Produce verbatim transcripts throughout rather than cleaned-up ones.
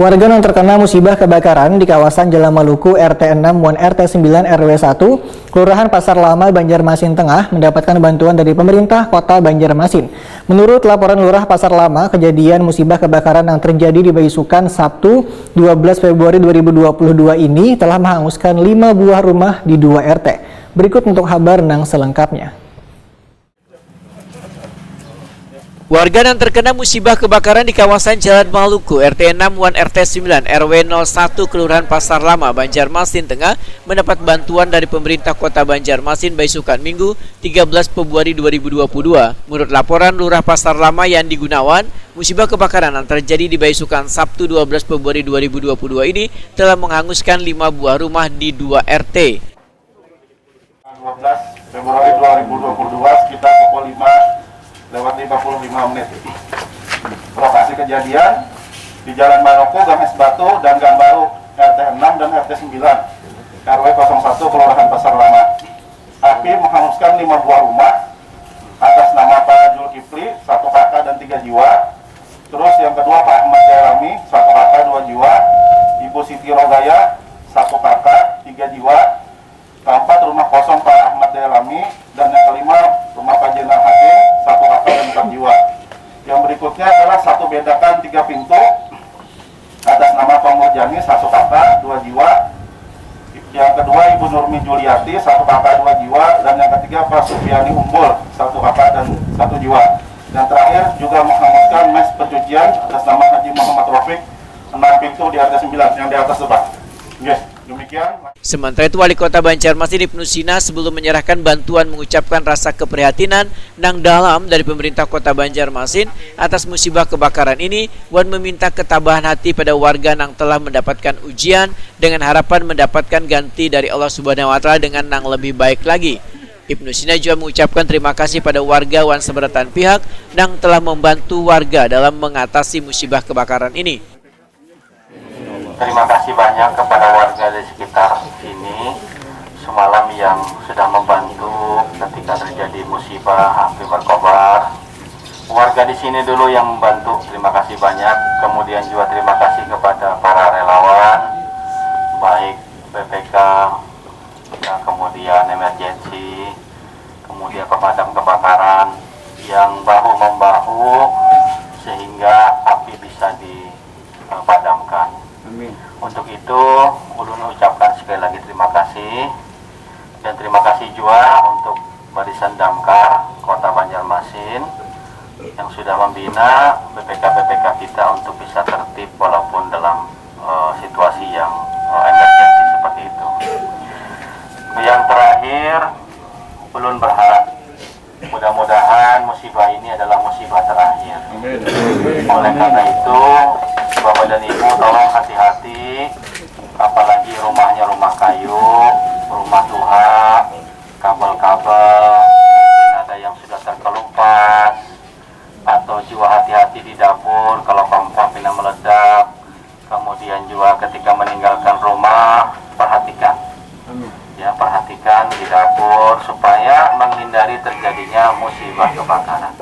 Warga yang terkena musibah kebakaran di kawasan Jalan Maluku R T enam wan R T sembilan R W satu, Kelurahan Pasar Lama, Banjarmasin Tengah, mendapatkan bantuan dari pemerintah Kota Banjarmasin. Menurut laporan Lurah Pasar Lama, kejadian musibah kebakaran yang terjadi di Baisukan Sabtu dua belas Februari dua ribu dua puluh dua ini telah menghanguskan lima buah rumah di dua R T. Berikut untuk habar nang selengkapnya. Warga yang terkena musibah kebakaran di kawasan Jalan Maluku, R T enam wan R T sembilan, R W nol satu, Kelurahan Pasar Lama, Banjarmasin Tengah, mendapat bantuan dari pemerintah Kota Banjarmasin baisukan Minggu, tiga belas Februari dua ribu dua puluh dua. Menurut laporan Lurah Pasar Lama, Yandi Gunawan, musibah kebakaran yang terjadi di baisukan Sabtu, dua belas Februari dua ribu dua puluh dua ini telah menghanguskan lima buah rumah di dua R T. Dua belas Februari dua ribu dua puluh dua, sekitar pukul lima lewat lima puluh lima menit. Lokasi kejadian di Jalan Maroko, Gang Es Batu, dan Gang Baru, R T enam dan R T sembilan, R W kosong satu, Kelurahan Pasar Lama. Api menghanguskan lima buah rumah atas nama Pak Zulkifli, satu kakak dan tiga jiwa. Terus yang kedua Pak Ahmad Jailami, satu kakak dua jiwa. Ibu Siti Rogaya, satu kakak tiga jiwa. Keempat, rumah kosong Pak Ahmad Dailami. Dan yang kelima, rumah Pak Jenal Hakim, satu kakak dan empat jiwa. Yang berikutnya adalah satu bedakan tiga pintu atas nama Pak Murjani, satu kakak dua jiwa. Yang kedua, Ibu Nurmi Juliati, satu kakak dua jiwa. Dan yang ketiga, Pak Sufiani Umbul, satu kakak dan satu jiwa. Yang terakhir juga menghanguskan mes pencucian atas nama Haji Muhammad Rafiq, enam pintu di R T sembilan yang di atas tuh, Pak. Yes, demikian. Sementara itu, Wali Kota Banjarmasin Ibnu Sina sebelum menyerahkan bantuan mengucapkan rasa keprihatinan nang dalam dari pemerintah Kota Banjarmasin atas musibah kebakaran ini wan meminta ketabahan hati pada warga nang telah mendapatkan ujian dengan harapan mendapatkan ganti dari Allah Subhanahu wa Ta'ala dengan nang lebih baik lagi. Ibnu Sina juga mengucapkan terima kasih pada warga wan seberatan pihak nang telah membantu warga dalam mengatasi musibah kebakaran ini. Terima kasih banyak kepada warga di sekitar sini. Semalam yang sudah membantu ketika terjadi musibah api berkobar. Warga di sini dulu yang membantu. Terima kasih banyak. Kemudian juga terima kasih kepada para relawan, baik P P K, ya, kemudian emergency, kemudian pemadam kebakaran yang bahu membahu sehingga api bisa dipadamkan. Amin. Untuk itu, ulun ucapkan sekali lagi terima kasih dan terima kasih juga untuk Barisan Damkar Kota Banjarmasin yang sudah membina P P K P P K kita untuk bisa tertib walaupun dalam eh, situasi yang eh, emergency seperti itu. Yang terakhir, ulun berharap mudah-mudahan musibah ini adalah musibah terakhir. Amin. Oleh karena itu, Bapak dan Ibu tolong hati-hati, apalagi rumahnya rumah kayu, rumah tua, kabel-kabel, mungkin ada yang sudah terkelupas, atau juga hati-hati di dapur kalau kompor pina meledak. Kemudian juga ketika meninggalkan rumah, perhatikan. Ya, perhatikan di dapur supaya menghindari terjadinya musibah kebakaran.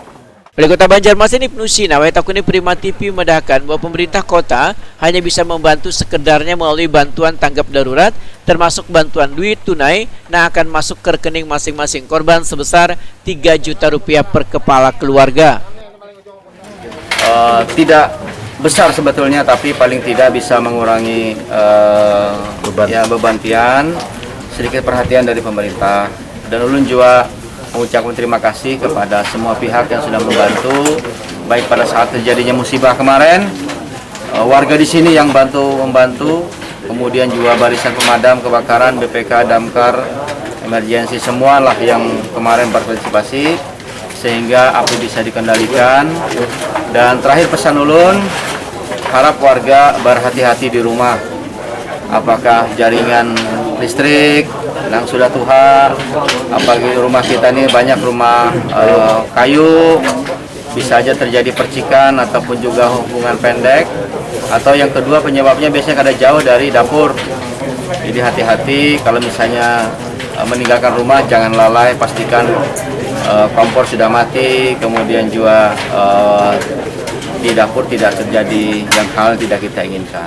Wali Kota Banjarmasin Ibnu Sina, Wayatakuni Prima T V, memadahakan bahwa pemerintah kota hanya bisa membantu sekedarnya melalui bantuan tanggap darurat, termasuk bantuan duit tunai, yang akan masuk ke rekening masing-masing korban sebesar tiga juta rupiah per kepala keluarga. Eh, tidak besar sebetulnya, tapi paling tidak bisa mengurangi eh, beban. Ya, beban pian, sedikit perhatian dari pemerintah. Dan ulun juga mengucapkan terima kasih kepada semua pihak yang sudah membantu, baik pada saat terjadinya musibah kemarin, eh, warga di sini yang bantu membantu, kemudian juga barisan pemadam kebakaran, B P K, Damkar, emergency, semualah yang kemarin berpartisipasi sehingga api bisa dikendalikan. Dan terakhir pesan ulun, harap warga berhati-hati di rumah. Apakah jaringan listrik yang sudah tuha, apalagi rumah kita ini banyak rumah eh, kayu, bisa aja terjadi percikan ataupun juga hubungan pendek. Atau yang kedua, penyebabnya biasanya kada jauh dari dapur. Jadi hati-hati kalau misalnya eh, meninggalkan rumah, jangan lalai, pastikan eh, kompor sudah mati, kemudian juga eh, Di dapur tidak terjadi yang hal tidak kita inginkan.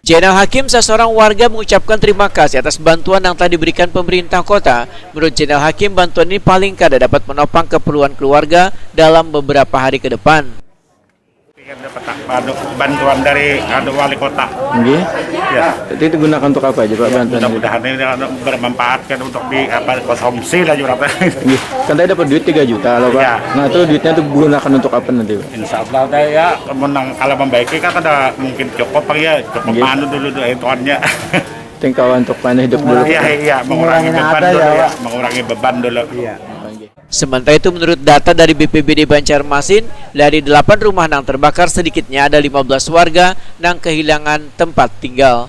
Jainal Hakim, salah seorang warga, mengucapkan terima kasih atas bantuan yang telah diberikan pemerintah kota. Menurut Jainal Hakim, bantuan ini paling kada dapat menopang keperluan keluarga dalam beberapa hari ke depan. Anu, bantuan dari anu, wali kota. Nggih. Ya, Itu digunakan untuk apa aja Pak bantuan? Mudah-mudahan ini anu, bermanfaat kan untuk di apa, konsumsi lah jurang. Nggih. Kan tadi dapat duit tiga juta loh Pak. Ya. Nah itu duitnya tuh gunakan untuk apa nanti Pak? Insya Allah deh ya, menang kalau membaiki kan ada mungkin cukup Pak ya, cukup Nggih. Anu dulu doa tuannya. Tingkah untuk mana hidup dulu. Iya, Pak. Iya, mengurangi Mengurangi beban ada dulu ya, ya, Pak. Mengurangi beban dulu. Iya. Sementara itu, menurut data dari B P B D Banjarmasin, dari delapan rumah nang terbakar, sedikitnya ada lima belas warga nang kehilangan tempat tinggal.